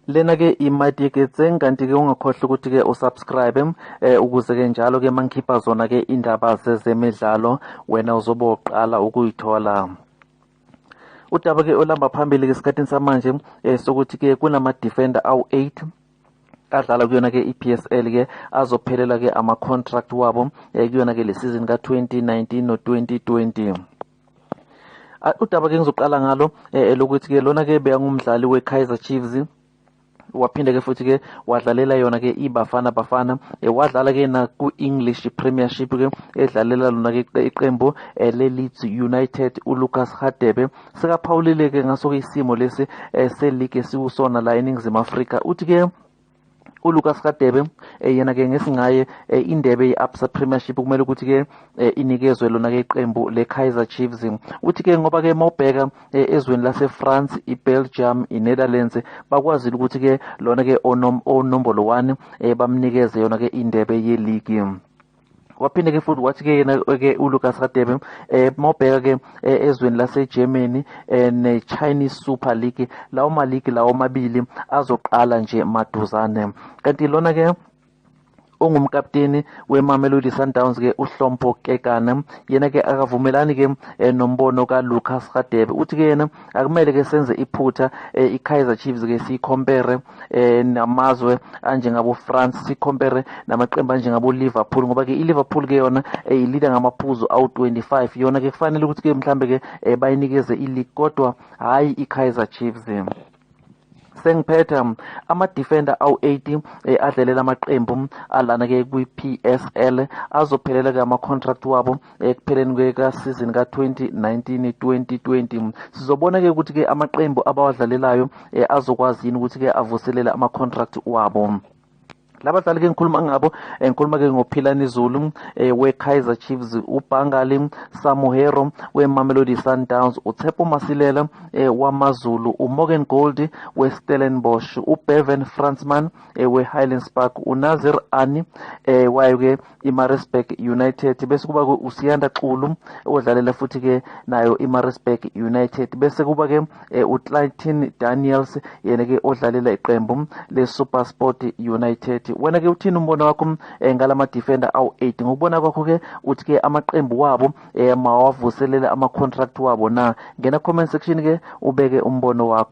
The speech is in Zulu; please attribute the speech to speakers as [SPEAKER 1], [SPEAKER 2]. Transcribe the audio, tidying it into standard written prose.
[SPEAKER 1] Lena ke iMadieketseng, kanti ke ungakhohlwa ukuthi ke usubscribe ukuze ke njalo ke mangikhipha zona ke indaba zezemidlalo wena uzobe uqala ukuyithola. Udaba ke olamba phambili ke esikhathini samanje sokuthi ke kunama defender awu-8 adlala kuyona ke i-PSL ke azophelela ke ama contract wabo kuyona ke le season ka-2019 no-2020. Udaba ke ngizoqala ngalo lokuthi ke lona ke beyangumdlali we-Kaizer Chiefs, waphinde ke futhi ke wadlalela yona ke iBafana Bafana, wadlala ke na ku-English Premiership ke edlalela lona ke iqembu le-Leeds United, uLucas Radebe sekaphawulile ke ngaso ke isimo lesi se-league esikusona la eNingizimu Afrika. Uthi ke uLucas Radebe yena ke ngesingaye indebe ye-Absa Premiership kumele ukuthi ke inikezwe lona ke iqembu le-Kaizer Chiefs. Uthi ke ngoba ke mawubheka ezweni lase-France, i-Belgium, i-Netherlands, bakwazile ukuthi ke lona ke onombolo 1 bamnikeze yona ke indebe ye-league. Waphinde ke futhi wathi ke yena ke uLucas Radebe mawubheka ke ezweni lase-Germany ne-Chinese Super League, lawo ma-league lawo mabili azoqala nje maduzane. Kanti lona ke ongumkapteni weMamelodi Sundowns ke uHlompho Kekana yena ke akavumelani ke nombono kaLucas Radebe. Uthi ke yena akumele ke senze iphutha iKaizer Chiefs ke siyicompare namazwe anjengabo France, sicompare namaqembu anjengabo Liverpool, ngoba ke iLiverpool ke yona ileader ngamaphuzu awu-25. Yona ke kufanele ukuthi ke mhlambe ke bayinikeze i-league, kodwa hayi iKaizer Chiefs. Sengiphetha, ama-defender awu-8 adlalela amaqembu alana ke kwi-PSL azophelela ke ama-contract wabo ekupheleni ka-season ka-2019 2020. Sizobona ke ukuthi ke amaqembu abawadlalelayo azokwazi yini ukuthi ke avuselele ama-contract wabo. Labadlali ke ngikhuluma ngabo, ngikhuluma ke ngoPhilani Zulu we-Kaizer Chiefs, uBangali Samuhero we-Mamelodi Sundowns, uTshepo Masilela wamaZulu, uMorgan Gold we-Stellenbosch, uBevan Fransman we-Highlands Park, uNazir Ani wayo ke iMaritzburg United, bese kuba ke uSiyanda Xulu odlalela futhi ke nayo iMaritzburg United, bese kuba ke uClayton Daniels yena ke odlalela iqembu le-SuperSport United. Wena ke uthini umbono wakho ngalama defender awu-8? Ngokubona kwakho ke uthi ke amaqembu wabo mawavuselele ama-contract wabo na? Ngena comment section ke ubeke umbono wakho.